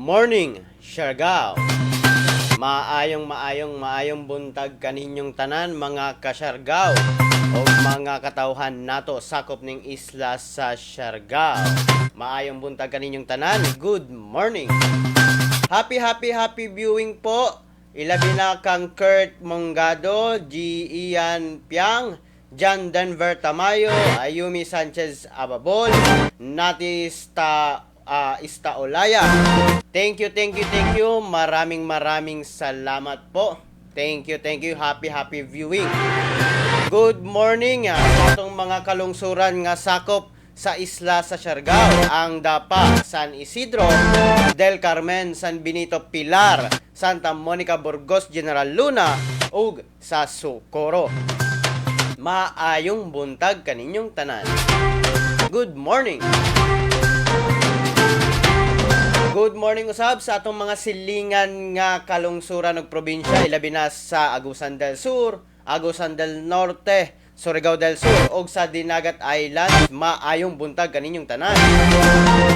Morning, Siargao. Maayong maayong maayong buntag kaninyong tanan, mga kasyargao o mga katawhan nato sakop ning isla sa Siargao. Maayong buntag kaninyong tanan. Good morning. Happy, happy, happy viewing po. Ilabi na kang Kurt Mongado, G. Ian Piang, John Denver Tamayo, Ayumi Sanchez Ababol, Nati Istaolaya. Thank you, thank you, thank you. Maraming maraming salamat po. Thank you, thank you. Happy, happy viewing. Good morning sa atong mga kalungsuran nga sakop sa isla sa Siargao, ang Dapa, San Isidro, Del Carmen, San Benito, Pilar, Santa Monica, Burgos, General Luna, ug sa Socorro. Maayong buntag kaninyong tanan. Good morning. Good morning usab sa atong mga silingan nga kalungsuran ug probinsya, ilabi na sa Agusan del Sur, Agusan del Norte, Surigao del Sur ug sa Dinagat Island. Maayong buntag kaninyong tanan.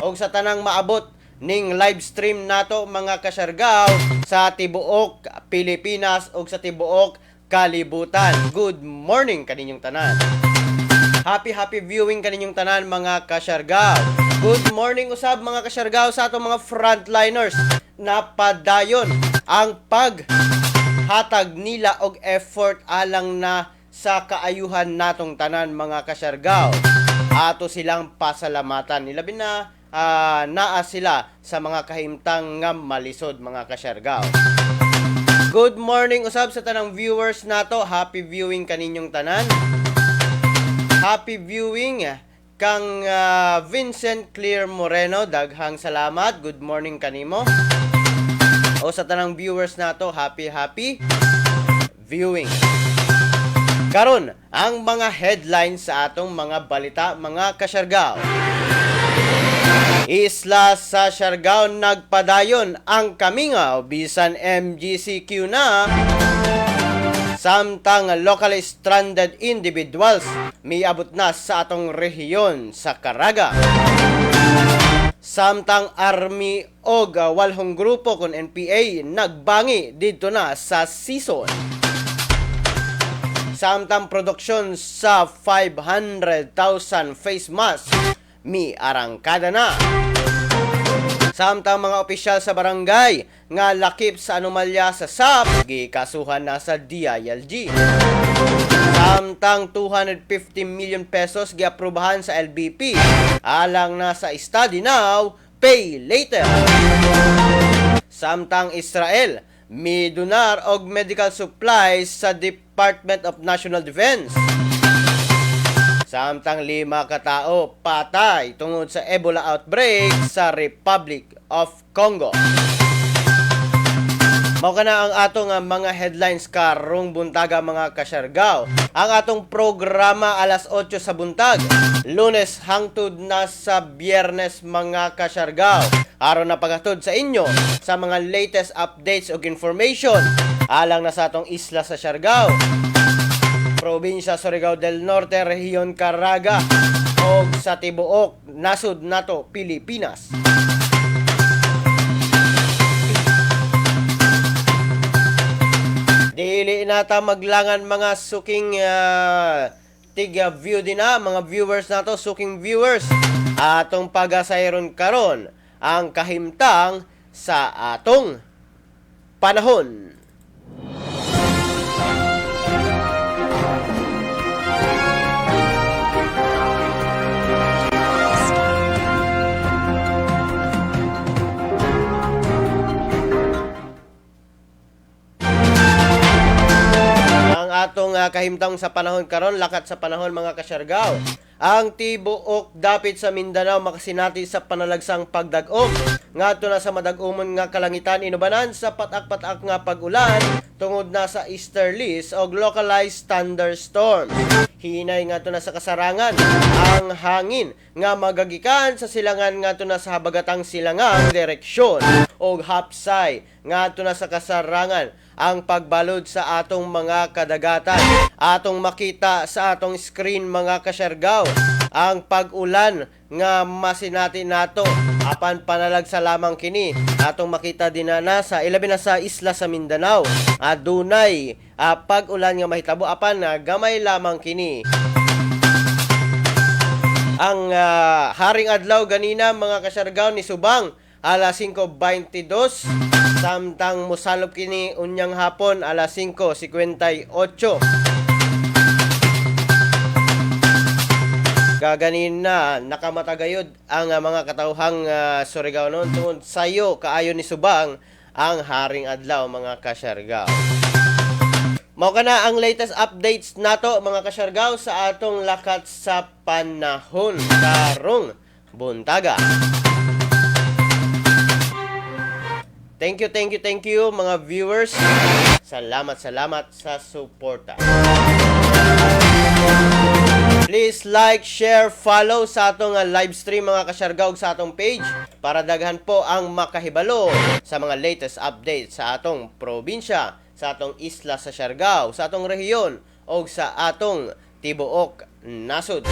Og sa tanang maabot ning live stream nato, mga kasyargaw, sa tibuok Pilipinas ug sa tibuok kalibutan. Good morning kaninyong tanan. Happy, happy viewing kaninyong tanan, mga kasyargaw. Good morning usab, mga kasyargaw, sa atong mga frontliners na padayon ang paghatag nila og effort alang na sa kaayuhan natong tanan, mga kasyargaw. Ato silang pasalamatan. Ilabi na naa sila sa mga kahimtang nga malisod, mga kasyargaw. Good morning usab sa tanang viewers nato. Happy viewing kaninyong tanan. Happy viewing kang Vincent Clear Moreno. Daghang salamat. Good morning kanimo. O sa tanang viewers nato, happy, happy viewing. Karon, ang mga headlines sa atong mga balita, mga kasyargaw. Isla sa Siargao, nagpadayon ang kamingaw bisan MGCQ na. Samtang locally stranded individuals miabot na sa atong rehiyon sa Caraga. Samtang Army og walhong grupo kon NPA nagbangi didto na sa season. Samtang produksyon sa 500,000 face mask mi arangkada na. Samtang mga opisyal sa barangay nga lakip sa anomalya sa SAP gikasuhan na sa DILG. Samtang 250 million pesos giaprobahan sa LBP alang na sa study now, pay later. Samtang Israel midonar og medical supplies sa Department of National Defense. Samtang 5 katao patay tungod sa Ebola outbreak sa Republic of Congo. Mao kana ang atong mga headlines karong buntaga, mga kasyargaw. Ang atong programa alas 8 sa buntag, Lunes hangtod na sa Biyernes, mga kasyargaw. Aron na paghatod sa inyo sa mga latest updates ug information alang na sa atong isla sa Siargao, probinsya Surigao del Norte, Rehiyon Caraga ug sa tibuok nasud nato Pilipinas. Dili nata maglangan, mga suking tiga view din na, mga viewers nato, suking viewers. Atong pagasayron karon ang kahimtang sa atong panahon. Ang atong kahimtang sa panahon karon, lakat sa panahon, mga kasyargaw. Ang tibuok dapit sa Mindanao makasinati sa panalagsang pagdag-om. Ngadto na sa madag-umon nga kalangitan inubanan sa patak-patak nga pag-ulan tungod na sa easterlies og localized thunderstorms. Hinay ngadto na sa kasarangan ang hangin nga magagikan sa silangan ngadto na sa habagatang silangang direksyon og hapsay ngadto na sa kasarangan ang pagbalod sa atong mga kadagatan. Atong makita sa atong screen, mga kasyargaw. Ang pag-ulan nga masinati nato, apan panalagsa lamang kini. Atong makita din na sa ilabi na sa isla sa Mindanao, adunay pag-ulan nga mahitabo, apan gamay lamang kini. Ang haring adlaw ganina, mga Kasyargaw, ni subang alas 5:22, samtang musalop kini unyang hapon alas 5:58. Kaganina nakamatagayod ang mga katawhang Surigao noon tungod sayo kaayo ni subang ang haring adlaw, mga Kasyargaw. Mao kana ang latest updates nato, mga Kasyargaw, sa atong lakat sa panahon karong buntaga. Thank you, thank you, thank you, mga viewers. Salamat, salamat sa suporta. Please like, share, follow sa atong live stream, mga Kasyargaw, sa atong page para daghan po ang makahibalo sa mga latest updates sa atong probinsya, sa atong isla sa Siargao, sa atong rehiyon o sa atong tibuok nasod.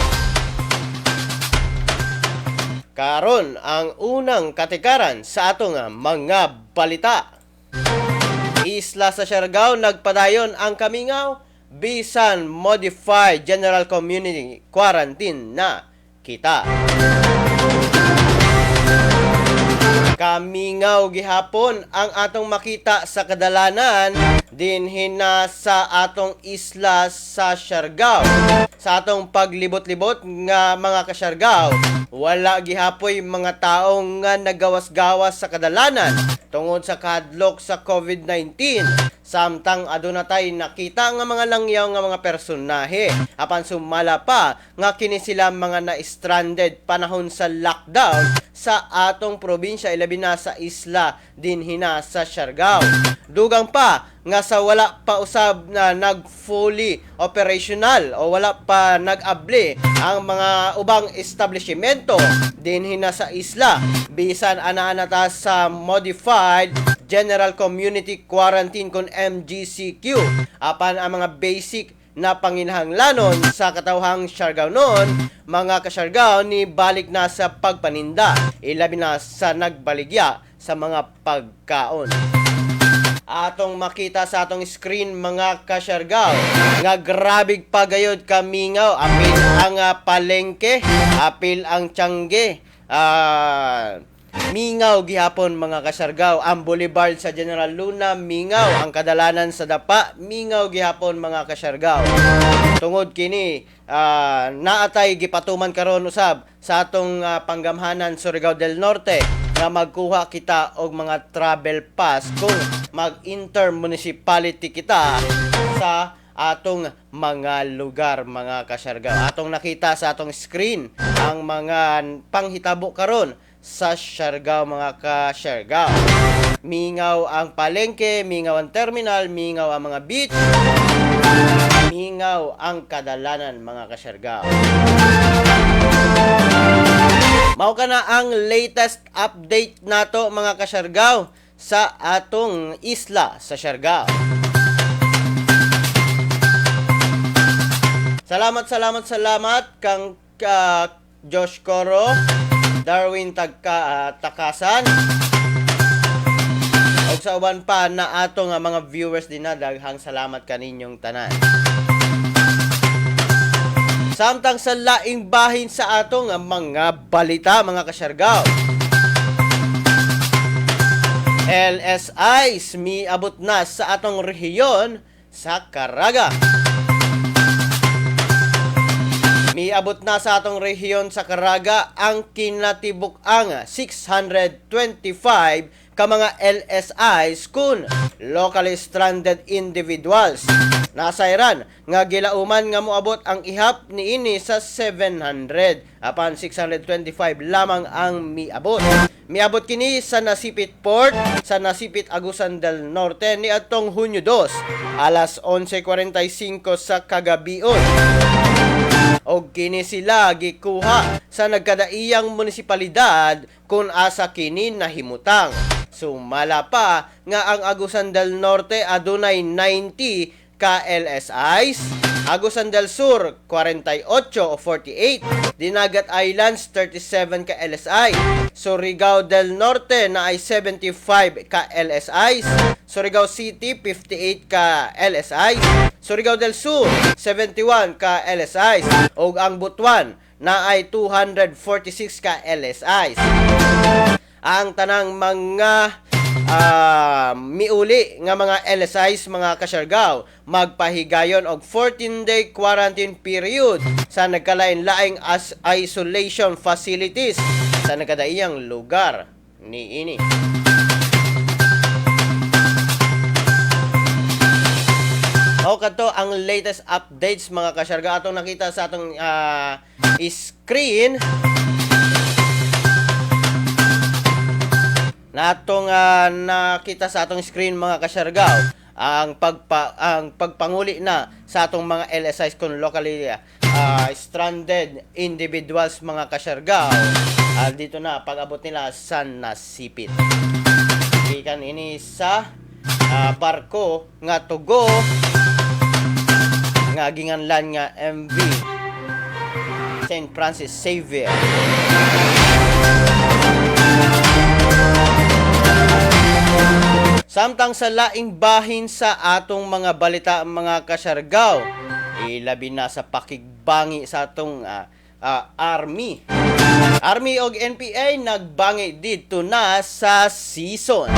Karon ang unang katikaran sa atong mga balita. Isla sa Siargao, nagpadayon ang kamingaw bisan modified general community quarantine na kita. Kamingaw gihapon ang atong makita sa kadalanan dinhi na sa atong isla sa Siargao. Sa atong paglibot-libot nga mga Kasyargao, wala gihapoy mga taong nga nagawas-gawas sa kadalanan tungod sa kahadlok sa COVID-19. Samtang aduna tay nakita nga mga langyaw nga mga personahe, apan sumala pa nga kini sila mga na-stranded panahon sa lockdown sa atong probinsya, ilabi na sa isla dinhi na sa Siargao. Dugang pa nga sa wala pa usab na nag fully operational o wala pa nag-abli ang mga ubang establishmento dinhi na sa isla bisan ana-ana ta sa modified General Community Quarantine kon MGCQ, apan ang mga basic na panginahanglanon sa katawhang Siargao noon, mga Kasyargao, ni balik na sa pagpaninda, ilabi na sa nagbaligya sa mga pagkaon. Atong makita sa atong screen, mga Kasyargao, nga grabig pagayod kamingaw, apil ang palengke, apil ang tiyangge, mingaw gihapon, mga Kasyargao. Ang boulevard sa General Luna, mingaw. Ang kadalanan sa Dapa, mingaw gihapon, mga Kasyargao. Tungod kini naatay gipatuman karon usab sa atong panggamhanan Surigao del Norte nga magkuha kita og mga travel pass kung mag-intermunicipality kita sa atong mga lugar, mga Kasyargao. Atong nakita sa atong screen ang mga panghitabo karon sa Siargao, mga Kasyargao. Mingaw ang palengke, mingaw ang terminal, mingaw ang mga beach, mingaw ang kadalanan, mga Kasyargao. Mao kana ang latest update nato, mga Kasyargao, sa atong isla sa Siargao. Salamat, salamat, salamat kang Josh Coro, Darwin Tagka, Takasan, ug sa uban pa na atong mga viewers din na daghang salamat kaninyong tanan. Samtang sa laing bahin sa atong mga balita, mga Kasyargao. LSIs miabot na sa atong rehiyon sa Caraga. Miabot na sa atong rehiyon sa Caraga ang kinatibuk-ang 625 ka mga LSIs kun locally stranded individuals. Nasayran nga gilauman nga moabot ang ihap niini sa 700, apan 625 lamang ang miabot. Miabot kini sa Nasipit Port sa Nasipit, Agusan del Norte niadtong Hunyo 2 alas 11:45 sa kagabion. Og kini sila gikuha sa nagkadaiyang munisipalidad kung asa kini nahimutang. Sumala pa nga ang Agusan del Norte adunay 90 ka LSIs. Agusan del Sur 48 o 48, Dinagat Islands 37 ka LSI, Surigao del Norte naay 75 ka LSIs, Surigao City 58 ka LSIs, Surigao del Sur 71 ka LSIs, ug ang Butuan naay 246 ka LSIs. Ang tanang mga miuli nga mga LSIs, mga kasyargaw, magpahigayon og 14-day quarantine period sa nagkalain-laing as isolation facilities sa nagkadaiyang lugar niini. O kadto ang latest updates, mga kasyargaw, atong nakita sa atong screen na atong nakita sa atong screen, mga kasyargaw, ang pagpanguli na sa atong mga LSIs kung locally stranded individuals, mga kasyargaw, dito na pag-abot nila sa Nasipit gikan ini sa barko nga tugo nga ginganlan nga MV St. Francis Xavier. Samtang sa laing bahin sa atong mga balita, mga kasyargaw, ilabi na sa pakigbangi sa atong army. Army og NPA nagbangi didto na sa Sison.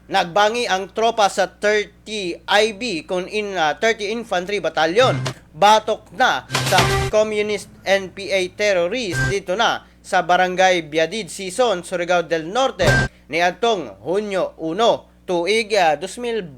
Nagbangi ang tropa sa 30 IB kung in 30 Infantry Battalion. Batok na sa Communist NPA terrorist didto na sa Barangay Biadid, Sison, Surigao del Norte niadtong Hunyo 1 tuig 2020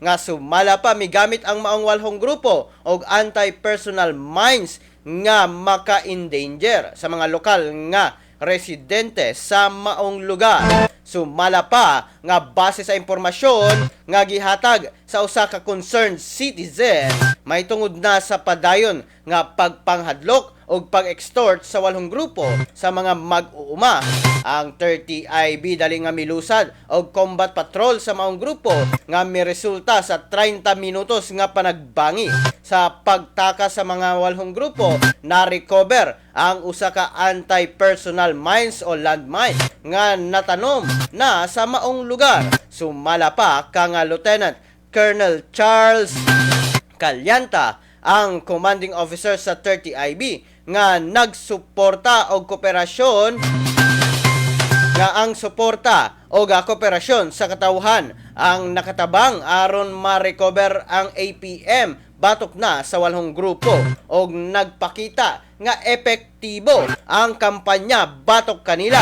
nga sumala pa migamit ang maong walhong grupo og anti-personnel mines nga maka-endanger sa mga lokal nga residente sa maong lugar. Sumala pa nga base sa impormasyon nga gihatag sa usa ka concerned citizen, may tungod na sa padayon nga pagpanghadlok og pag-extort sa walhong grupo sa mga mag-uuma. Ang 30 IB dali nga milusad og combat patrol sa maong grupo nga miresulta sa 30 minutos nga panagbangi. Sa pagtaka sa mga walhong grupo, na-recover ang usa ka anti-personnel mines o landmine nga natanom na sa maong lugar. Sumala pa ka nga Lieutenant Colonel Charles Calianta ang commanding officer sa 30 IB nga nagsuporta og kooperasyon nga ang suporta o kooperasyon sa katawhan ang nakatabang aron ma-recover ang APM batok na sa walhong grupo og nagpakita nga epektibo ang kampanya batok kanila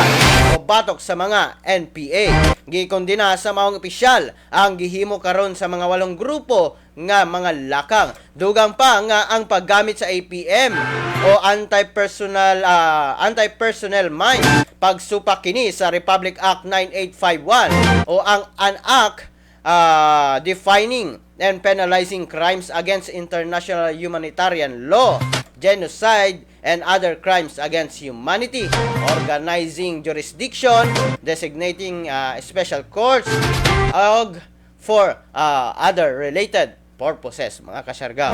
o batok sa mga NPA. Gikondena sa maong opisyal ang gihimo karon sa mga walong grupo nga mga lakang. Dugang pa nga ang paggamit sa APM o anti-personnel mine pagsupak kini sa Republic Act 9851 o ang An Act defining and penalizing crimes against international humanitarian law, genocide, and other crimes against humanity, organizing jurisdiction, designating special courts, og for other related purposes, mga kasyargaw.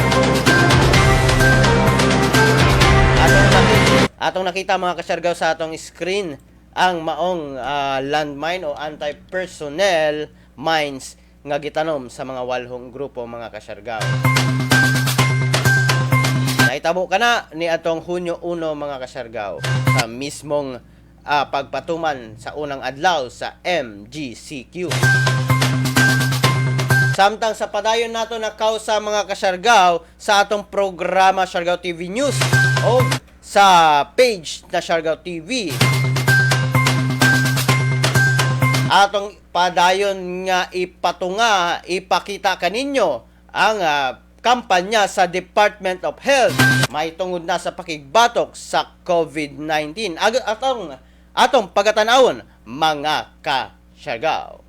Atong nakita, mga kasyargaw, sa atong screen ang maong landmine o anti-personnel mines nga gitanom sa mga walhong grupo, mga kasyargaw. Nahitabo kana ni atong Hunyo 1, mga kasyargaw, sa mismong pagpatuman sa unang adlaw sa MGCQ. Samtang sa padayon nato na kausa, mga kasyargaw, sa atong programa Siargao TV News o sa page na Siargao TV, atong padayon nga ipatunga, ipakita kaninyo ang kampanya sa Department of Health may tungod na sa pakigbatok sa COVID-19. Atong pagatanawon, mga kasyargaw.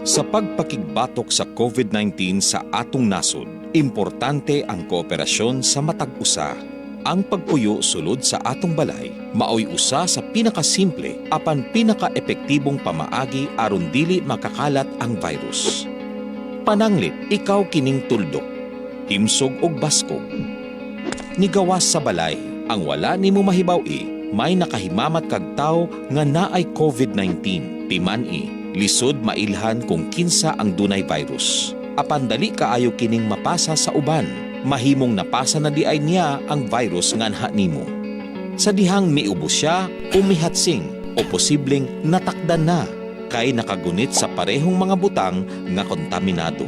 Sa pagpakigbatok sa COVID-19 sa atong nasod, importante ang kooperasyon sa matag usa. Ang pagpuyo sulod sa atong balay maoy usa sa pinakasimple apan pinaka-epektibong pamaagi aron dili makakalat ang virus. Pananglit, ikaw kining tuldok. Himsog og baskog. Nigawas sa balay, ang wala nimo mahibaw-i, may nakahimamat kag tawo nga naay COVID-19. Timan-i, lisod mailhan kung kinsa ang dunay virus. Apan dali kaayo kining mapasa sa uban. Mahimong napasa na diay niya ang virus nganha nimo. Sa dihang miubo siya o mihatsing o posibleng natakdan na kay nakagunit sa parehong mga butang nga kontaminado.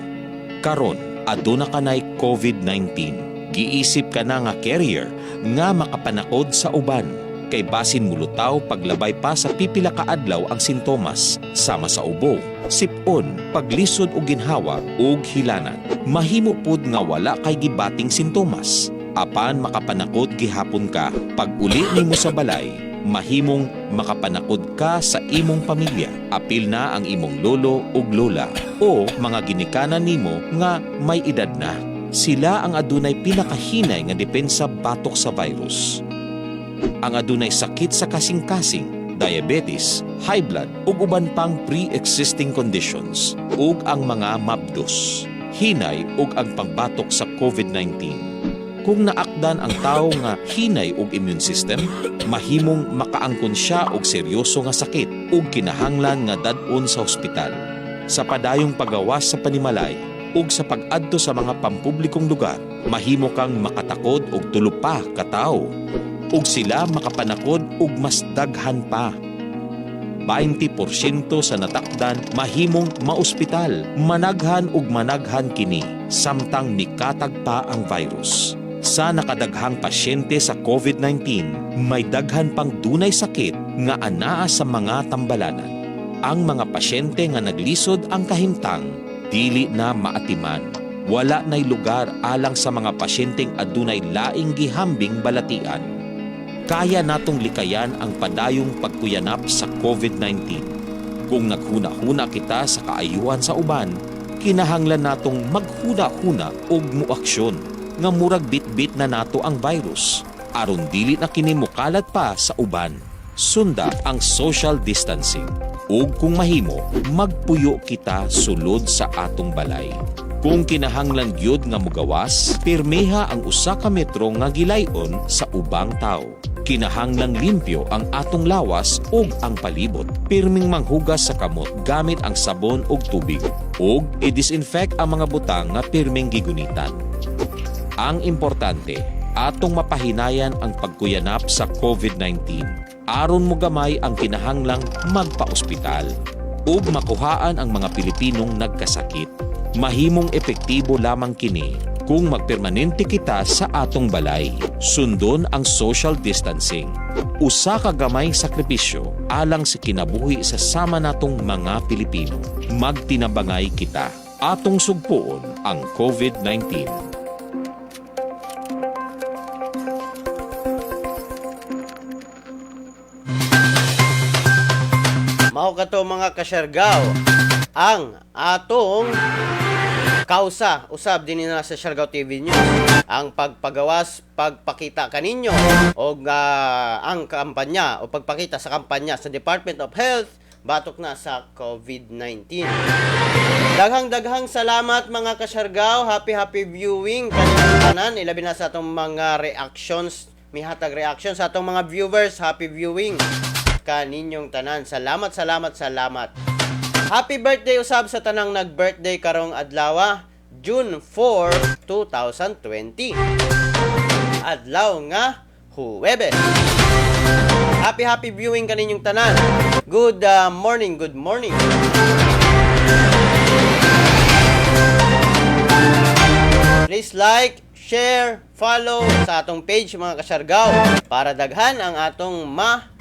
Karon, aduna kanay COVID-19. Giisip ka na nga carrier nga makapanakod sa uban kay basin mulutaw paglabay pa sa pipila ka adlaw ang sintomas sama sa ubo, sipon, paglisod og ginhawa ug hilanat. Mahimo pud nga wala kay gibating sintomas apan makapanakod gihapon ka. Pag uli nimo sa balay, mahimong makapanakod ka sa imong pamilya. Apil na ang imong lolo ug lola o mga ginikanan nimo nga may edad na. Sila ang adunay pinakahinay nga depensa batok sa virus. Ang adunay sakit sa kasing-kasing, diabetes, high blood ug uban pang pre-existing conditions ug ang mga mabdos. Hinay ug ang pangbatok sa COVID-19. Kung naakdan ang tawo nga hinay og immune system, mahimong makaangkon siya og seryoso nga sakit ug kinahanglan nga dad-on sa ospital. Sa padayong pagawas sa panimalay ug sa pag-adto sa mga pampublikong lugar, mahimo kang makatakod og tulo pa ka tawo ug sila makapanakod og mas daghan pa. 20% sa natakdan mahimong maospital. Managhan ug managhan kini samtang mikatag pa ang virus. Sa nakadaghang pasyente sa COVID-19, may daghan pang dunay sakit nga anaa sa mga tambalanan. Ang mga pasyente nga naglisod ang kahimtang, dili na maatiman. Wala na'y lugar alang sa mga pasyenteng adunay laing gihambing balatian. Kaya natong likayan ang padayong pagkuyanap sa COVID-19. Kung naghuna-huna kita sa kaayuhan sa uban, kinahanglan natong maghuna-huna og muaksyon nga murag bit-bit na nato ang virus aron dili na kini mokalat pa sa uban. Sunda ang social distancing ug kung mahimo, magpuyo kita sulod sa atong balay. Kung kinahanglan gyud nga mogawas, pirmiha ang usa ka metro nga gilayon sa ubang tawo. Kinahanglang limpyo ang atong lawas ug ang palibot. Pirming manghugas sa kamot gamit ang sabon ug tubig ug i-disinfect ang mga butang nga pirming gigunitan. Ang importante, atong mapahinayan ang pagkuyanap sa COVID-19 aron mogamay ang kinahanglang magpa-ospital ug makuhaan ang mga Pilipinong nagkasakit. Mahimong epektibo lamang kini kung magpermanente kita sa atong balay. Sundon ang social distancing. Usa ka gamay sakripisyo alang sa kinabuhi sa sama natong mga Pilipino. Magtinabangay kita. Atong sugpuon ang COVID-19. Mao kato, mga kasyargaw, ang atong kausa usab din na sa Siargao TV News, ang pagpagawas, pagpakita kaninyo og ang kampanya o pagpakita sa kampanya sa Department of Health batok na sa COVID-19. Daghang daghang salamat, mga kasyargaw. Happy happy viewing kaninyong tanan, ilabi na sa atong mga reactions, mihatag reaction sa atong mga viewers. Happy viewing kaninyong tanan. Salamat, salamat, salamat. Happy birthday usab sa tanang nag-birthday karong adlaw, June 4, 2020. Adlaw nga Huwebes. Happy happy viewing kaninyong tanan. Good morning, good morning. Please like, share, follow sa atong page, mga kasyargaw, para daghan ang atong ma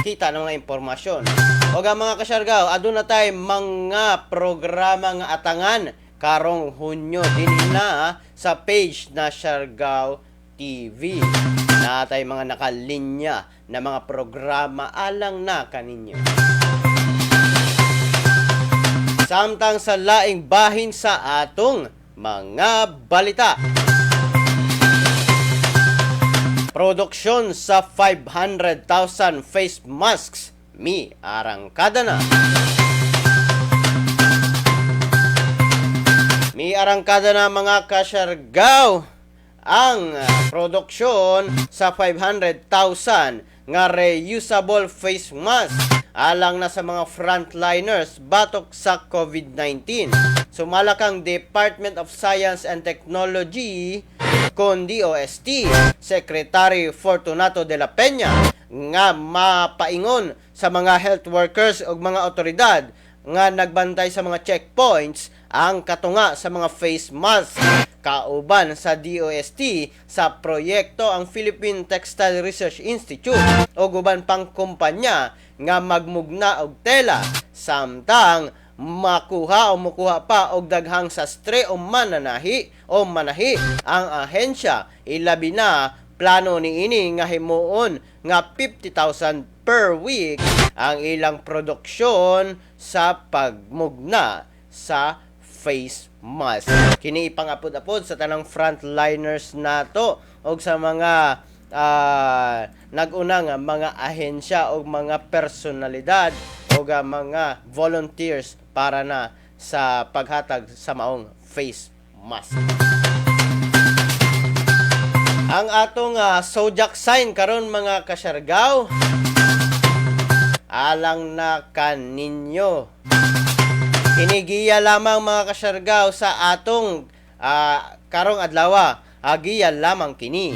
kita ng mga impormasyon. O ga mga kasyargaw, aduna tay mga programa nga atangan karong Hunyo din na sa page na Siargao TV. Natay mga nakalinya na mga programa alang na kaninyo. Samtang sa laing bahin sa atong mga balita. Produksyon sa 500,000 face masks mi arangkada na. Miarangkada na, mga Kasyargaw, ang produksyon sa 500,000 nga reusable face mask alang na sa mga frontliners batok sa COVID-19. Sumalakang Department of Science and Technology kon DOST Secretary Fortunato de la Peña nga mapaingon sa mga health workers ug mga otoridad nga nagbantay sa mga checkpoints ang katunga sa mga face mask. Kauban sa DOST sa proyekto ang Philippine Textile Research Institute o uban pang kumpanya nga magmugna og tela, samtang makuha o mukuha pa og daghang sastre o mananahi o manahi ang ahensya. Ilabi na, plano niini nga himuon nga 50,000 per week ang ilang produksyon sa pagmugna sa face mask. Kini ipangapod-apod sa tanang frontliners nato og sa mga nag-una nga mga ahensya o mga personalidad o mga volunteers para na sa paghatag sa maong face mask. Ang atong zodiac sign karon, mga Kasyargaw, alang na kaninyo. Kini giya lamang, mga Kasyargaw, sa atong karong adlaw. Agiya lamang kini.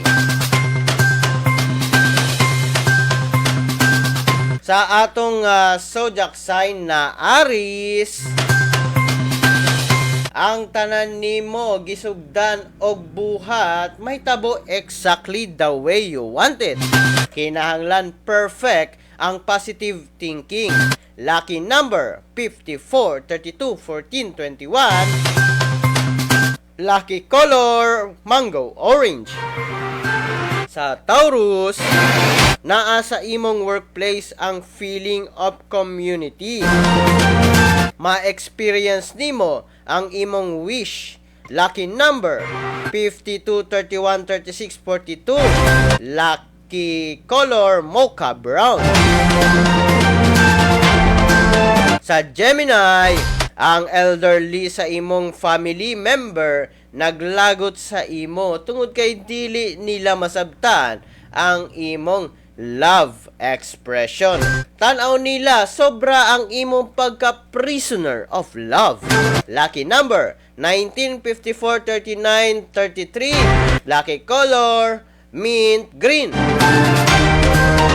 Sa atong zodiac sign na Aries, ang tanan nimo gisugdan og buhat mahitabo exactly the way you want it. Kinahanglan perfect ang positive thinking. Lucky number 54, 32, 14, 21. Lucky color mango orange. Sa Taurus, naa sa imong workplace ang feeling of community. Ma-experience nimo ang imong wish. Lucky number 52, 31, 36, 42. Lucky color mocha brown. Sa Gemini, ang elderly sa imong family member naglagot sa imo tungod kay dili nila masabtan ang imong love expression. Tan-aw nila sobra ang imong pagka-prisoner of love. Lucky number 19, 54, 39, 33. Lucky color mint green.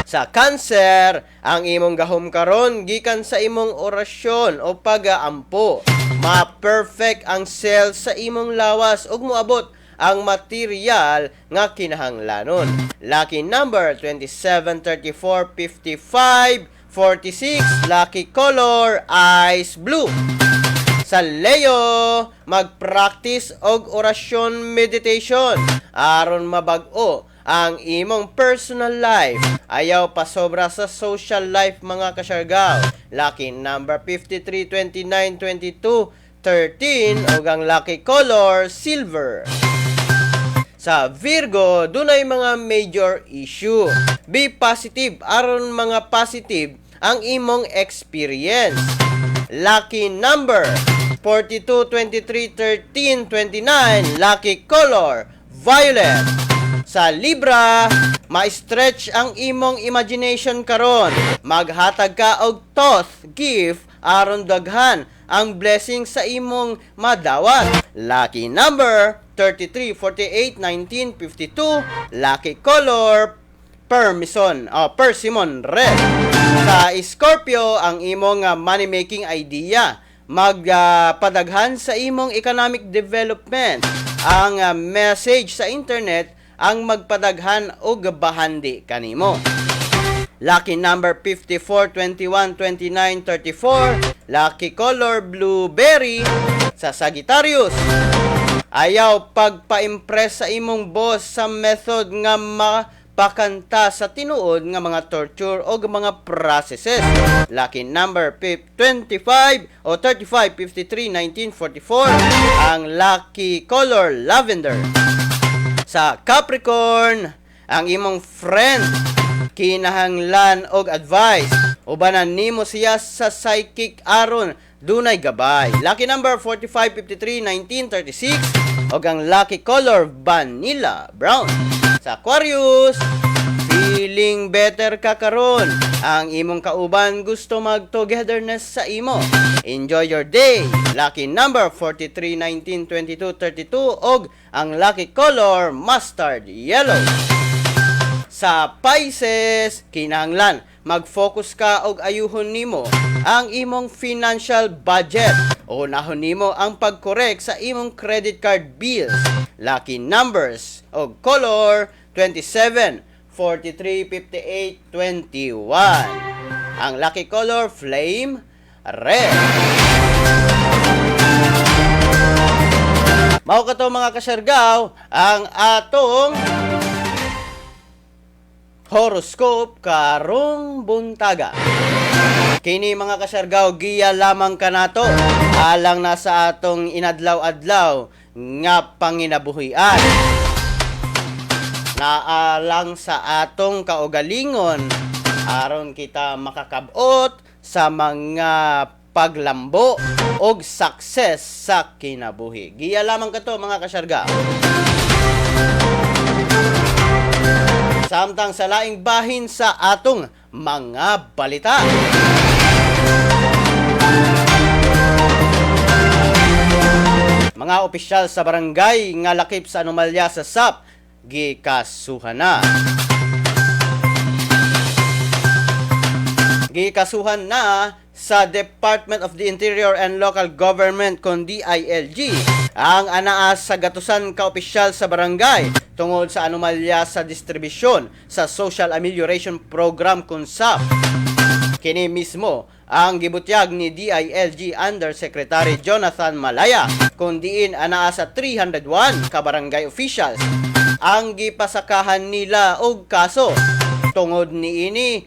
Sa Cancer, ang imong gahom karon gikan sa imong orasyon o pag-aampo. Ma-perfect ang cell sa imong lawas ug moabot ang material nga kinahanglanon. Lucky number 27, 34, 55, 46. Lucky color ice blue. Sa Leo, mag-practice og orasyon meditation aron mabag-o ang imong personal life. Ayaw pasobra sa social life, mga Kasyargaw. Lucky number 53, 29, 22, 13 ug ang lucky color silver. Sa Virgo, dunay mga major issue. Be positive aron mga positive ang imong experience. Lucky number 42, 23, 13, 29. Lucky color violet. Sa Libra, ma-stretch ang imong imagination karon. Maghatag ka og thought gift aron daghan ang blessing sa imong madawat. Lucky number 33, 48, 19, 52. Lucky color Permison, oh, Persimmon Red. Sa Scorpio, ang imong money-making idea magpadaghan sa imong economic development. Ang message sa internet ang magpadaghan og bahandi kanimo. Lucky number 54, 21, 29, 34. Lucky color blueberry. Sa Sagittarius, ayaw pagpa-impress sa imong boss sa method nga mapakanta sa tinuod nga mga torture o mga processes. Lucky number 25 o 35, 53, 19, 44. Ang lucky color lavender. Sa Capricorn, ang imong friend kinahanglan og advice. Ubanan nimo siya sa psychic aron Dunay gabay. Lucky number 45, 53, 19, 36 og ang lucky color vanilla brown. Sa Aquarius, feeling better ka karon. Ang imong kauban gusto mag-togetherness sa imo. Enjoy your day. Lucky number 43, 19, 22, 32 og ang lucky color mustard yellow. Sa Pisces, kinahanglan mag-focus ka og ayuhon nimo ang imong financial budget. Unahon nimo ang pag-correct sa imong credit card bills. Lucky numbers og color 27, 43, 58, 21. Ang lucky color flame red. Mao kato, mga kasyargaw, ang atong horoscope karong buntaga. Kini, mga kasyargaw, giya lamang kanato alang na sa atong inadlaw-adlaw nga panginabuhian. Naalang sa atong kaugalingon aron kita makakabot sa mga paglambo og success sa kinabuhi. Giya lamang kato, mga kasyargaw. Samtang sa laing bahin sa atong mga balita. Mga opisyal sa barangay nga lakip sa anomalya sa SAP gikasuhan na. Gikasuhan na sa Department of the Interior and Local Government kon DILG ang anaa sa gatusan ka opisyal sa barangay tungod sa anomalya sa distribusyon sa Social Amelioration Program kon SAP. Kini mismo ang gibutyag ni DILG Undersecretary Jonathan Malaya kung diin anaa sa 301 ka barangay officials ang gipasakahan nila og kaso tungod niini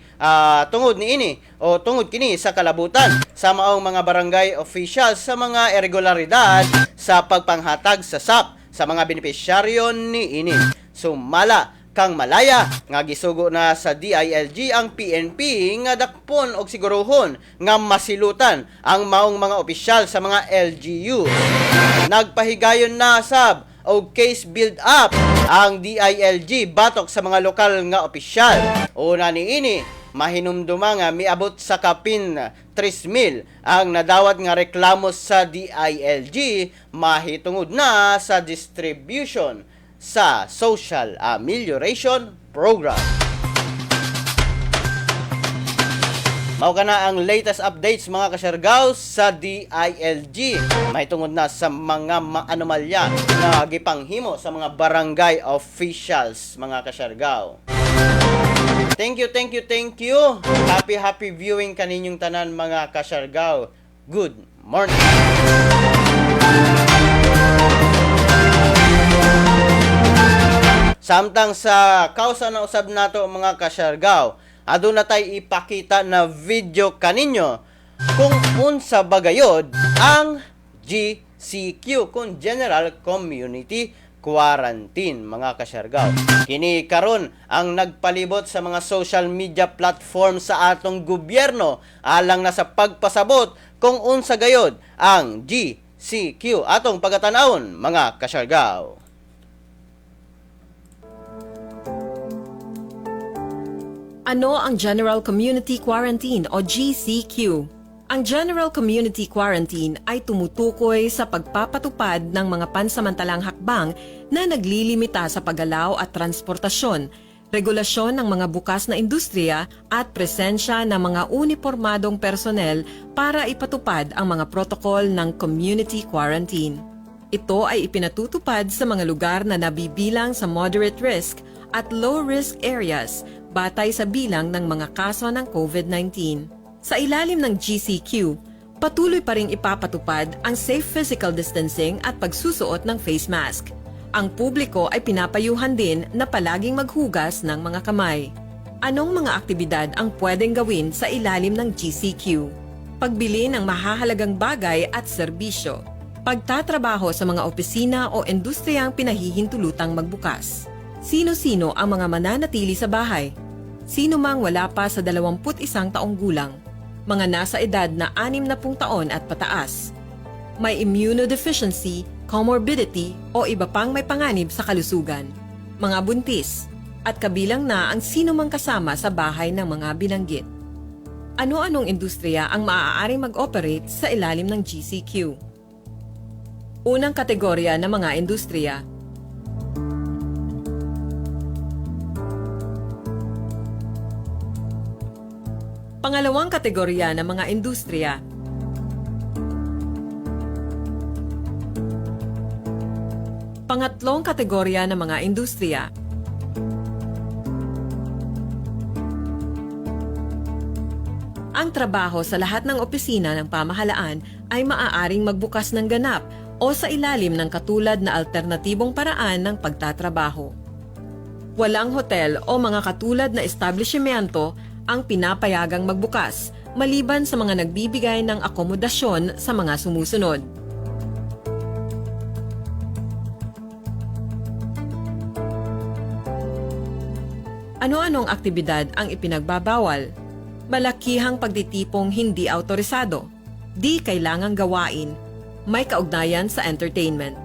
o tungod kini sa kalabutan sa maong mga barangay officials sa mga irregularidad sa pagpanghatag sa SAP sa mga benepisyaryo niini. Sumala kang Malaya nga gisugo na sa DILG ang PNP nga dakpon og siguruhon nga masilutan ang maong mga opisyal sa mga LGU. Nagpahigayon na sab og case build up ang DILG batok sa mga lokal nga opisyal. Una niini, mahinumduma nga miabot sa kapin 3,000 ang nadawat nga reklamo sa DILG mahitungod na sa distribution sa Social Amelioration Program. Mao kana ang latest updates, mga kasyargaw, sa DILG mahitungod na sa mga maanomalya na gipanghimo sa mga barangay officials, mga kasyargaw. Thank you, thank you, thank you. Happy, happy viewing kaninyong tanan, mga kasyargaw. Good morning. Samtang sa kausa na usab nato, mga kasyargaw, aduna tay ipakita na video kaninyo kung unsa bagayod ang GCQ kung General Community Quarantine, mga kasyargaw. Kini karon ang nagpalibot sa mga social media platform sa atong gobyerno alang na sa pagpasabot kung unsa gayod ang GCQ, atong pagatanawon, mga kasyargaw. Ano ang General Community Quarantine o GCQ? Ang General Community Quarantine ay tumutukoy sa pagpapatupad ng mga pansamantalang hakbang na naglilimita sa paggalaw at transportasyon, regulasyon ng mga bukas na industriya at presensya ng mga unipormadong personnel para ipatupad ang mga protocol ng community quarantine. Ito ay ipinatutupad sa mga lugar na nabibilang sa moderate risk at low risk areas batay sa bilang ng mga kaso ng COVID-19. Sa ilalim ng GCQ, patuloy pa ring ipapatupad ang safe physical distancing at pagsusuot ng face mask. Ang publiko ay pinapayuhan din na palaging maghugas ng mga kamay. Anong mga aktibidad ang pwedeng gawin sa ilalim ng GCQ? Pagbili ng mahahalagang bagay at serbisyo. Pagtatrabaho sa mga opisina o industriyang pinahihintulutang magbukas. Sino-sino ang mga mananatili sa bahay? Sino mang wala pa sa 21 taong gulang. Mga nasa edad na 60 taon at pataas. May immunodeficiency, comorbidity o iba pang may panganib sa kalusugan. Mga buntis. At kabilang na ang sinumang kasama sa bahay ng mga binanggit. Ano-anong industriya ang maaaring mag-operate sa ilalim ng GCQ? Unang kategorya ng mga industriya. Pangalawang kategorya ng mga industriya. Pangatlong kategorya ng mga industriya. Ang trabaho sa lahat ng opisina ng pamahalaan ay maaaring magbukas ng ganap o sa ilalim ng katulad na alternatibong paraan ng pagtatrabaho. Walang hotel o mga katulad na establishmento ang pinapayagang magbukas maliban sa mga nagbibigay ng akomodasyon sa mga sumusunod. Ano-anong aktibidad ang ipinagbabawal? Malakihang pagtitipong hindi autorisado. Di kailangang gawain. May kaugnayan sa entertainment.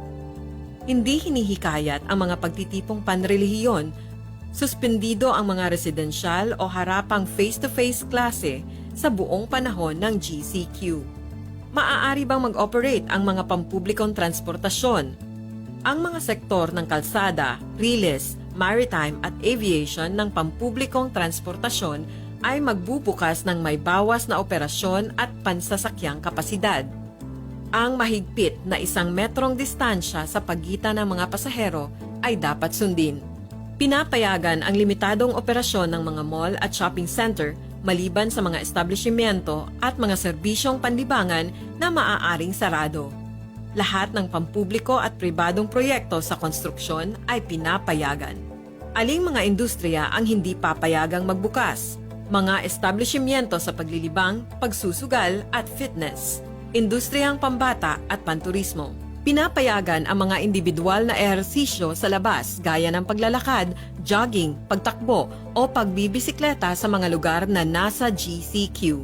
Hindi hinihikayat ang mga pagtitipong panrelihiyon. Suspendido ang mga residensyal o harapang face-to-face klase sa buong panahon ng GCQ. Maaari bang mag-operate ang mga pampublikong transportasyon? Ang mga sektor ng kalsada, riles, maritime at aviation ng pampublikong transportasyon ay magbubukas ng may bawas na operasyon at pansasakyang kapasidad. Ang mahigpit na 1 metrong distansya sa pagitan ng mga pasahero ay dapat sundin. Pinapayagan ang limitadong operasyon ng mga mall at shopping center maliban sa mga establishmento at mga serbisyong panlibangan na maaaring sarado. Lahat ng pampubliko at pribadong proyekto sa konstruksyon ay pinapayagan. Aling mga industriya ang hindi papayagang magbukas? Mga establishmento sa paglilibang, pagsusugal at fitness. Industriyang pambata at panturismo. Pinapayagan ang mga individual na ehersisyo sa labas gaya ng paglalakad, jogging, pagtakbo o pagbibisikleta sa mga lugar na nasa GCQ.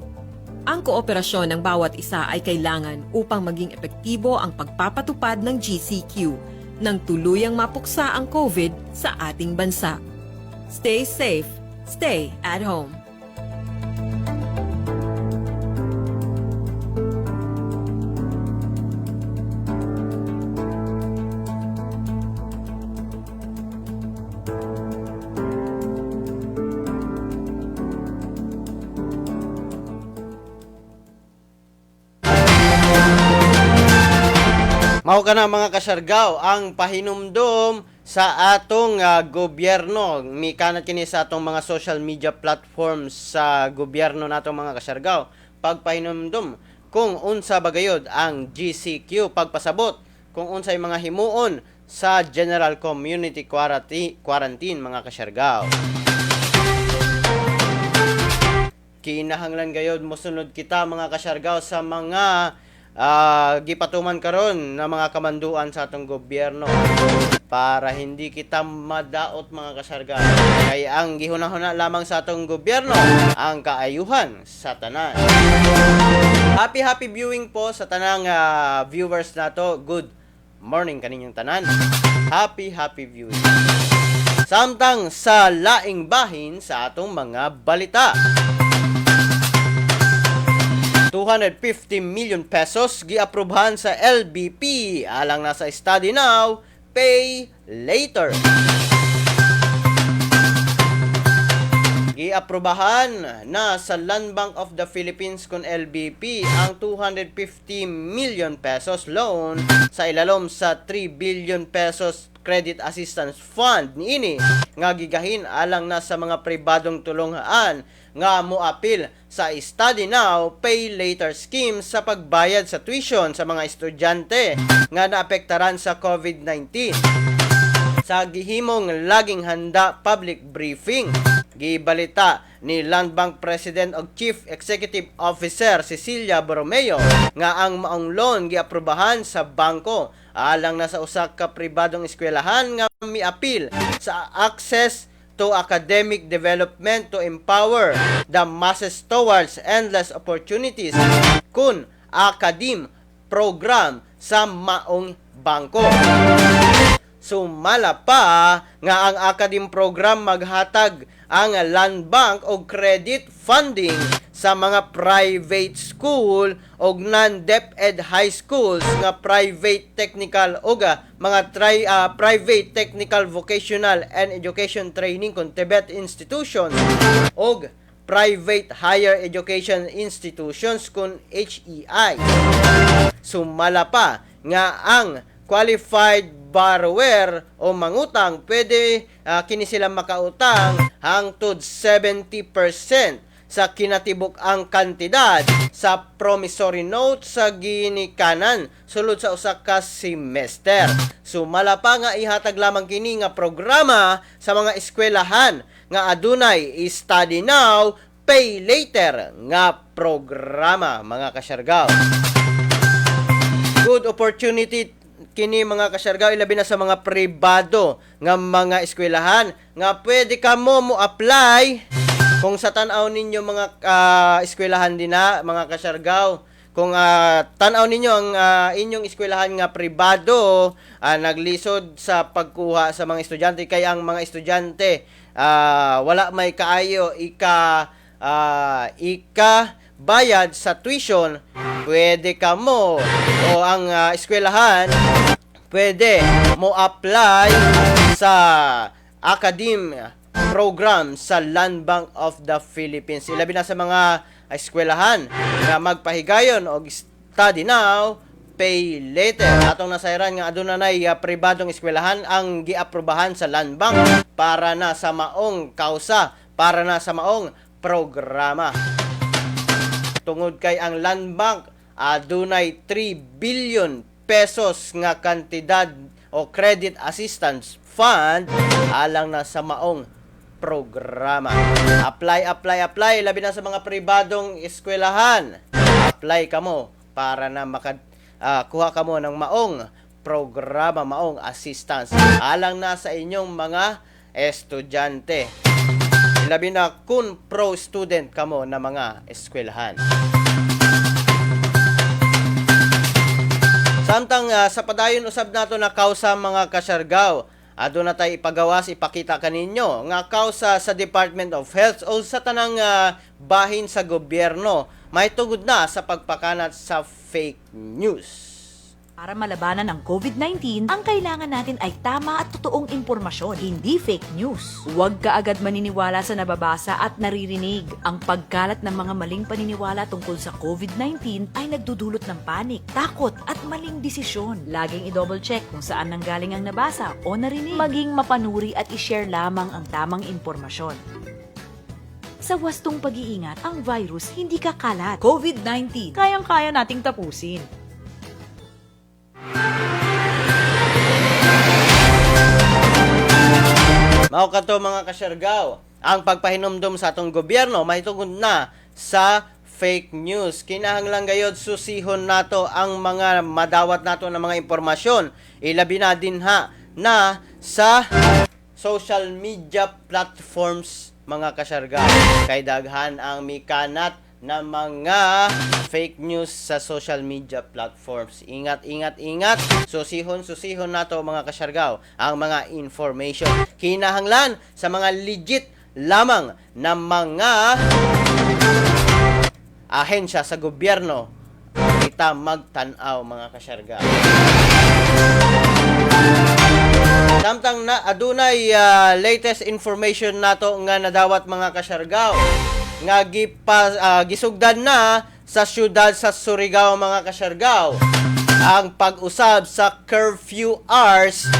Ang kooperasyon ng bawat isa ay kailangan upang maging epektibo ang pagpapatupad ng GCQ nang tuluyang mapuksa ang COVID sa ating bansa. Stay safe, stay at home. Mao kana, mga Kasyargaw, ang pahinumdom sa atong gobyerno. Mikanat kini sa atong mga social media platforms sa gobyerno nato, mga Kasyargaw. Pagpahinumdom kung unsa bagayod ang GCQ, pagpasabot kung unsay mga himuon sa General Community Quarantine, mga Kasyargaw. Kinahanglan gayod mosunod kita, mga Kasyargaw, sa mga gipatuman karon na mga kamanduan sa atong gobyerno para hindi kita madaot, mga Kasyargaw, kay ang gihuna-huna lamang sa atong gobyerno ang kaayuhan sa tanan. Happy happy viewing po sa tanang viewers nato. Good morning kaninyong tanan. Happy happy viewing. Samtang sa laing bahin sa atong mga balita, 250 million pesos giaprobhan sa LBP alang na sa Study Now, Pay Later. Giaprobahan na sa Land Bank of the Philippines kon LBP ang 250 million pesos loan sa ilalom sa 3 billion pesos Credit Assistance Fund niini nga gigahin alang na sa mga pribadong tulonghaan nga moapil sa Study Now Pay Later scheme sa pagbayad sa tuition sa mga estudyante nga naapektaran sa COVID-19. Sa gihimong laging handa public briefing, gibalita ni Land Bank President ug Chief Executive Officer Cecilia Borromeo nga ang maong loan giaprobahan sa bangko alang na sa usa ka pribadong eskwelahan nga miapil sa Access to academic development to empower the masses towards endless opportunities kun Academe program sa maong bangko. Sumala pa nga ang Academe program maghatag ang Land Bank og credit funding sa mga private school og non-DepEd high schools nga private technical og mga private technical, vocational and education training kon TVET institutions og private higher education institutions kun HEI. Sumala pa nga ang qualified borrower o mangutang, pwede kini sila makautang hangtod 70% sa kinatibuk ang kantidad sa promissory note sa ginikanan sulod sa usa ka semester. Sumala pa nga ihatag lamang kini nga programa sa mga eskwelahan nga adunay study now, pay later nga programa, mga kasyargaw. Good opportunity kini, mga kasyargaw, ilabi na sa mga pribado nga mga eskwelahan nga pwede ka mo apply kung sa tan-aw ninyo mga eskwelahan din na, mga kasyargaw, kung tan-aw ninyo ang inyong eskwelahan nga pribado naglisod sa pagkuha sa mga estudyante kay ang mga estudyante wala may kaayo ika bayad sa tuition, pwede ka mo o ang eskwelahan pwede mo apply sa Academe program sa Land Bank of the Philippines. Ilabi na sa mga eskwelahan nga magpahigayon og study now, pay later. Atong nasayran nga aduna nay pribadong eskwelahan ang giaprobahan sa Land Bank para na sa maong kausa, para na sa maong programa. Tungod kay ang Land Bank adunay 3 billion pesos nga kantidad o credit assistance fund alang na sa maong programa. Apply, apply, apply. Labi na sa mga pribadong eskwelahan. Apply kamo para na maka kuha kamo ng maong programa, maong assistance alang na sa inyong mga estudyante. Labi na kung pro-student kamo na mga eskwelahan. Samtang sa padayon usab nato na kausa, mga kasyargaw, aduna tay ipagawas, ipakita kaninyo nga kausa sa Department of Health o sa tanang bahin sa gobyerno mahitungod na sa pagpakanat sa fake news. Para malabanan ang COVID-19, ang kailangan natin ay tama at totoong impormasyon, hindi fake news. Huwag ka agad maniniwala sa nababasa at naririnig. Ang pagkalat ng mga maling paniniwala tungkol sa COVID-19 ay nagdudulot ng panic, takot at maling desisyon. Laging i-double check kung saan nanggaling ang nabasa o narinig. Maging mapanuri at i-share lamang ang tamang impormasyon. Sa wastong pag-iingat, ang virus hindi kakalat. COVID-19, kayang-kaya nating tapusin. Mao kato, mga kasyargaw, ang pagpahinumdom sa atong gobyerno mahitungod na sa fake news. Kinahanglan gayod susihon nato ang mga madawat nato ng mga impormasyon. Ilabi na dinha na sa social media platforms, mga kasyargaw. Kay daghan ang mikanat na mga fake news sa social media platforms. Ingat, ingat, ingat. Susihon, susihon nato, mga kasyargaw, ang mga information. Kinahanglan sa mga legit lamang na mga ahensya sa gobyerno kita magtan-aw, mga kasyargaw. Samtang na adunay latest information nato nga nadawat, mga kasyargaw, nga gisugdan na sa syudad sa Surigao, mga kasyargaw, ang pag-usab sa curfew hours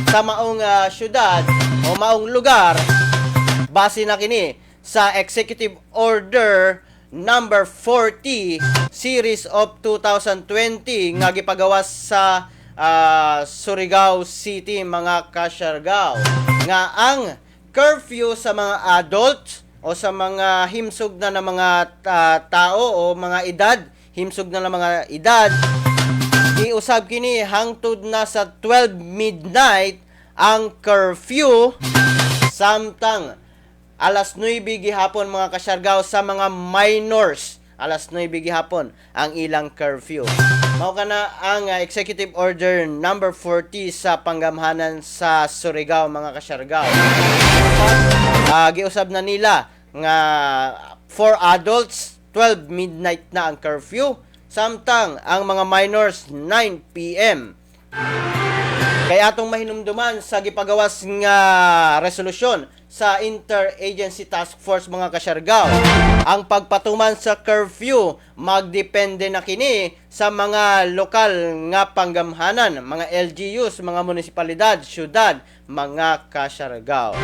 sa maong syudad o maong lugar base na kini sa Executive Order number 40 series of 2020 nga gipagawas sa Surigao City, mga kasyargaw, nga ang curfew sa mga adults o sa mga himsog na ng mga tao o mga edad, himsog na ng mga edad, giusab kini hangtod na sa 12 midnight ang curfew. Samtang alas 9 gihapon, mga kasyargaw, sa mga minors, alas 9 gihapon ang ilang curfew. Mao kana ang Executive Order number 40 sa panggamhanan sa Surigao, mga kasyargaw. Giusab na nila nga for adults, 12 midnight na ang curfew, samtang ang mga minors, 9 PM. Kaya atong mahinumduman sa gipagawas nga resolusyon sa Interagency Task Force, mga kasyargaw, ang pagpatuman sa curfew magdepende na kini sa mga lokal nga panggamhanan, mga LGUs, mga munisipalidad, syudad, mga kasyargaw.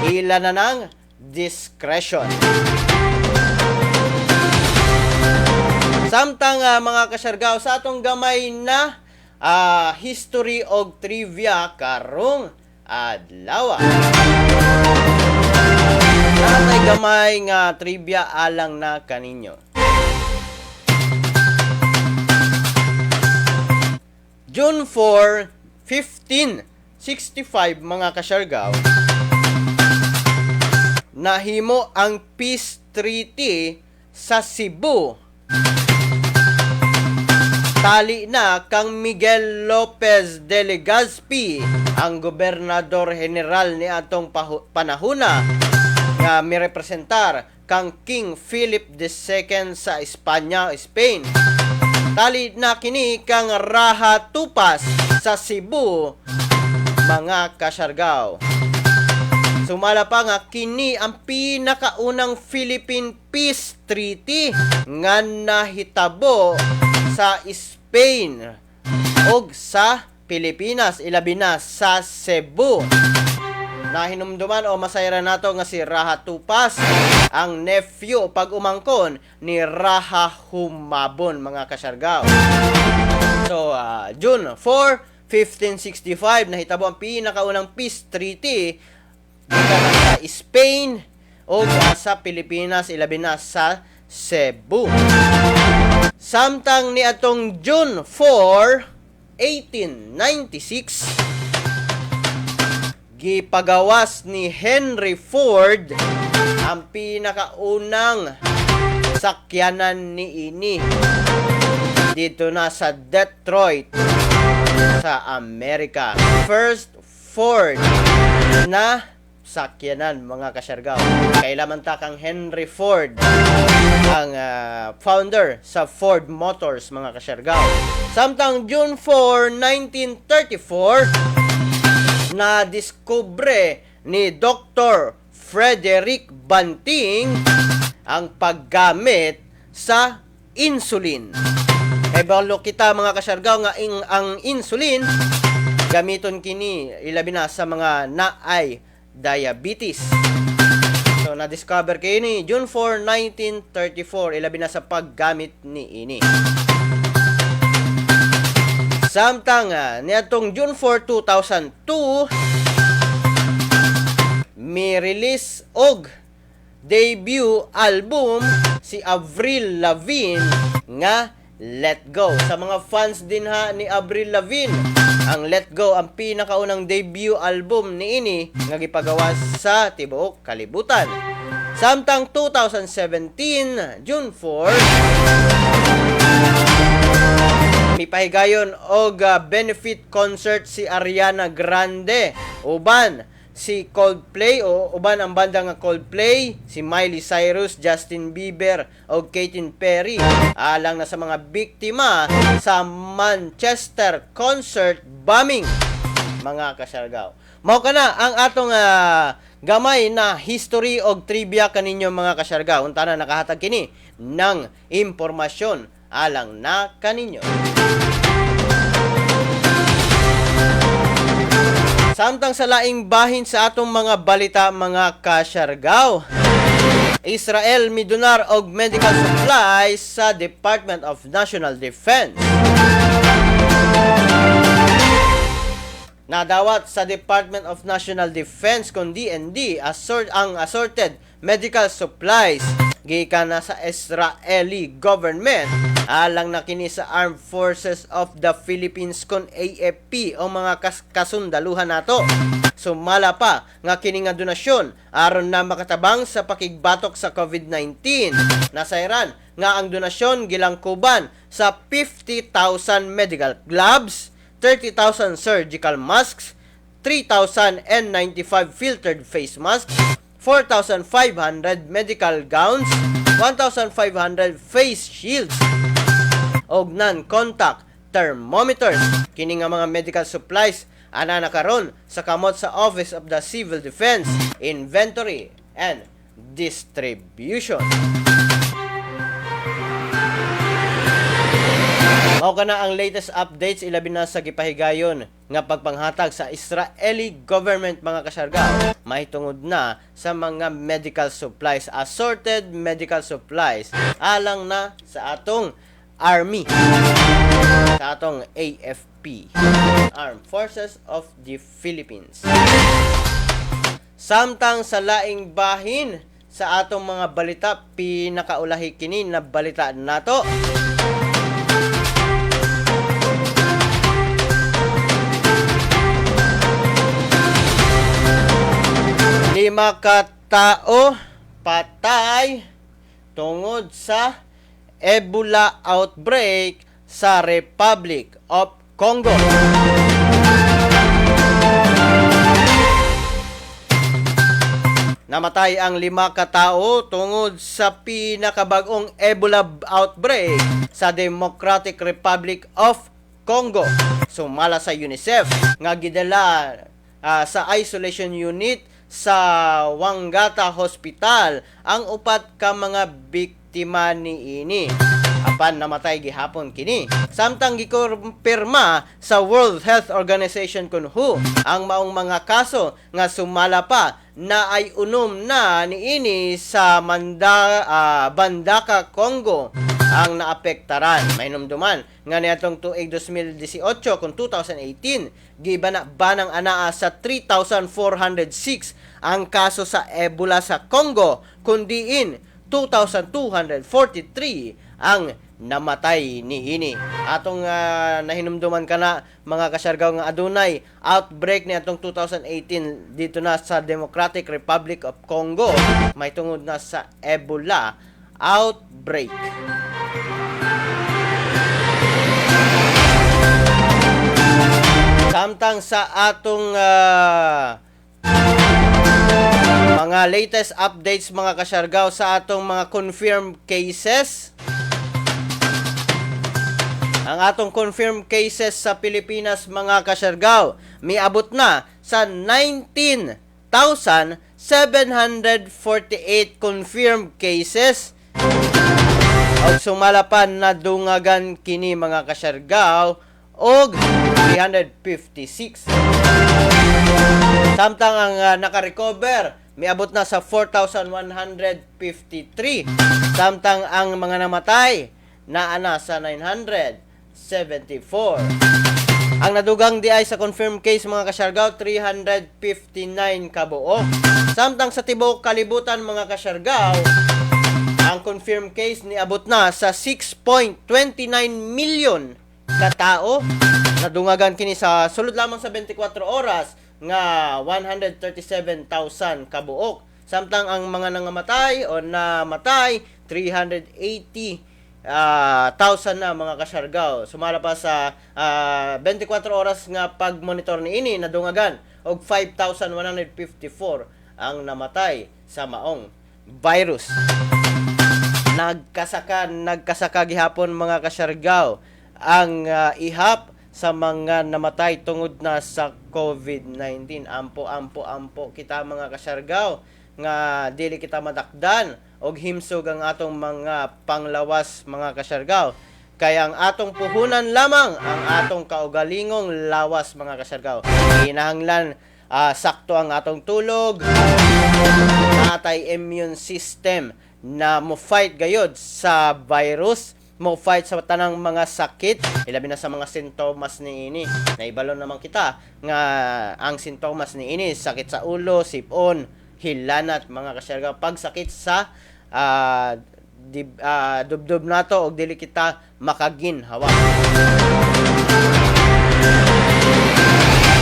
Ila na ng discretion. Samtang mga kasyargaw, sa atong gamay na history og trivia karong adlaw. Natay gamay nga trivia alang na kaninyo. June 4, 1565, mga kasyargaw, nahimo ang Peace Treaty sa Cebu. Tali na kang Miguel Lopez de Legazpi, ang gobernador general ni atong panahuna nga mirepresentar kang King Philip II sa Espanya, Spain. Tali na kini kang Raha Tupas sa Cebu, mga kasyargaw. Sumala pa nga kini ang pinakaunang Philippine Peace Treaty nga nahitabo sa Spain ug sa Pilipinas, ilabi na sa Cebu. Nahinumduman o masayra nato nga si Raha Tupas ang nephew pag umangkon ni Raha Humabon, mga kasyargaw. So, June 4, 1565, nahitabo ang pinakaunang peace treaty gikan sa Spain o sa Pilipinas, ilabi na sa Cebu. Samtang ni atong June 4, 1896, gipagawas ni Henry Ford ang pinakaunang sakyanan ni ini dito na sa Detroit sa Amerika. First Ford na sakyanan, mga kasyargaw. Kailaman ta kang Henry Ford, ang founder sa Ford Motors, mga kasyargaw. Samtang June 4, 1934, na diskubre ni Dr. Frederick Banting ang paggamit sa insulin. Kay balo kita, mga kasyargaw, nga ang insulin gamiton kini ilabi na sa mga naay diabetes. So na-discover kini June 4, 1934, ilabi na sa paggamit ni ini. Samtang niadtong June 4, 2002, mi-release og debut album si Avril Lavigne nga Let Go. Sa mga fans din ha ni Avril Lavigne, ang Let Go ang pinakaunang debut album niini nga gipagawas sa tibuok kalibutan. Samtang 2017, June 4, mipahigayon og benefit concert si Ariana Grande uban si Coldplay o uban ang banda nga Coldplay, si Miley Cyrus, Justin Bieber o Katy Perry alang na sa mga biktima sa Manchester concert bombing, mga kasyargaw. Mao kana ang atong gamay na history og trivia kaninyo, mga kasyargaw. Unta na nakahatag kini ng impormasyon alang na kaninyo. Samtang sa laing bahin sa atong mga balita, mga kasyargaw, Israel midonar og medical supplies sa Department of National Defense. Nadawat sa Department of National Defense kon DND ang assorted medical supplies gikan na sa Israeli government alang na kini sa Armed Forces of the Philippines kon AFP o mga kasundaluhan nato. Sumala pa nga kini nga donasyon aron na makatabang sa pakigbatok sa COVID-19. Nasayran nga ang donasyon gilangkuban sa 50,000 medical gloves, 30,000 surgical masks, 3,095 filtered face masks, 4,500 medical gowns, 1,500 face shields, og non-contact thermometers. Kini nga mga medical supplies ana na karon sa kamot sa Office of the Civil Defense, Inventory and Distribution. Mao kana ang latest updates, ilabi na sa gipahigayon nga pagpanghatag sa Israeli government, mga kasyargao, mahitungod na sa mga medical supplies, assorted medical supplies, alang na sa atong army, sa atong AFP, Armed Forces of the Philippines. Samtang sa laing bahin sa atong mga balita, pinakaulahi kini na balita nato. Lima ka tao patay tungod sa Ebola outbreak sa Republic of Congo. Namatay ang 5 ka tao tungod sa pinakabag-ong Ebola outbreak sa Democratic Republic of Congo. Sumala sa UNICEF nga gidala sa isolation unit sa Wangata Hospital ang upat ka mga biktima niini. Apan namatay gihapon kini. Samtang gikumpirma sa World Health Organization kun WHO ang maong mga kaso nga sumala pa na ay unom na niini sa Bandaka, Congo ang naapektaran. Mainumduman nga niadtong tuig 2018 kung 2018 gibana banang anaa sa 3,406 ang kaso sa Ebola sa Congo, kundiin 2,243 ang namatay niini. Atong nahinumduman kana, mga kasyargaw, nga adunay outbreak ni atong 2018 dito na sa Democratic Republic of Congo may tungod na sa Ebola outbreak. Samtang sa atong mga latest updates, mga kasyargaw, sa atong mga confirmed cases. Ang atong confirmed cases sa Pilipinas, mga kasyargaw, miabot na sa 19,748 confirmed cases. Og sumala pa nadungagan kini, mga kasyargaw, og 356. Samtang ang naka-recover miabot na sa 4,153. Samtang ang mga namatay naa na sa 974. Ang nadugang di ay sa confirmed case, mga kasyargaw, 359 kabuok. Samtang sa tibuok kalibutan, mga kasyargaw, ang confirmed case niabot na sa 6.29 million katao. Nadungagan kini sa sulod lamang sa 24 oras nga 137,000 kabuok. Samtang ang mga nangamatay o namatay, 380 thousand na, mga kasyargaw. Sumala pa sa 24 oras nga pag-monitor niini, nadungagan og 5,154 ang namatay sa maong virus. Nagkasaka, nagkasaka gihapon, mga kasyargaw, ang ihap sa mga namatay tungod na sa COVID-19. Ampo, ampo, ampo kita, mga kasyargaw, nga dili kita madakdan og himsog ang atong mga panglawas, mga kasyargaw. Kaya ang atong puhunan lamang ang atong kaugalingong lawas, mga kasyargaw. Kinahanglan sakto ang atong tulog, natay immune system na mo fight gayod sa virus, mo fight sa tanang mga sakit, ilabi na sa mga sintomas niini. Naibalo naman kita nga ang sintomas niini sakit sa ulo, sipon, hilanat, mga kasyargaw, pagsakit sa dubdub nato og dili kita makaginhawa.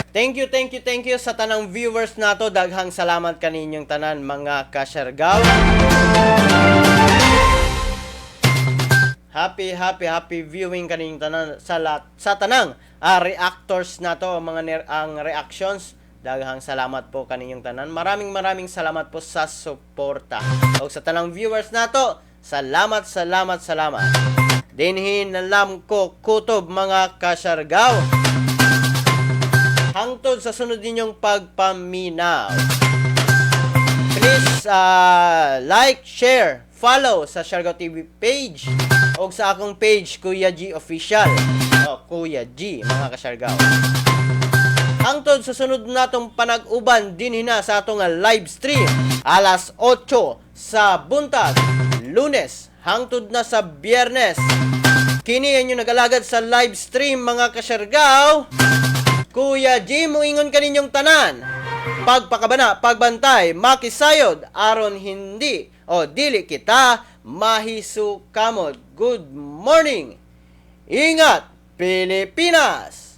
Thank you, thank you, thank you sa tanang viewers nato. Daghang salamat kaninyong tanan, mga kasyargaw. Happy, happy, happy viewing kaninyong tanan sa lat, sa tanang reactors nato, ang reactions. Daghang salamat po kaninyong tanan. Maraming maraming salamat po sa suporta. O sa tanang viewers nato, salamat, salamat, salamat. Dinhi na lam ko kutob, mga kasyargaw. Hangtod sa sunod ninyong pagpaminaw. Please like, share, follow sa Siargao TV page o sa akong page, Kuya G Official. O, Kuya G, mga kasyargao. Hangtod sa sunod natong panag-uban dinhi na sa atong live stream alas 8 sa buntag, Lunes hangtod na sa Biyernes. Kini ang inyong nag-alagad sa live stream, mga kasyargao. Kuya G, muingon kaninyong tanan. Pagpakabana, pagbantay, makisayod, aron hindi o dili kita mahisukamot. Good morning! Ingat, Pilipinas!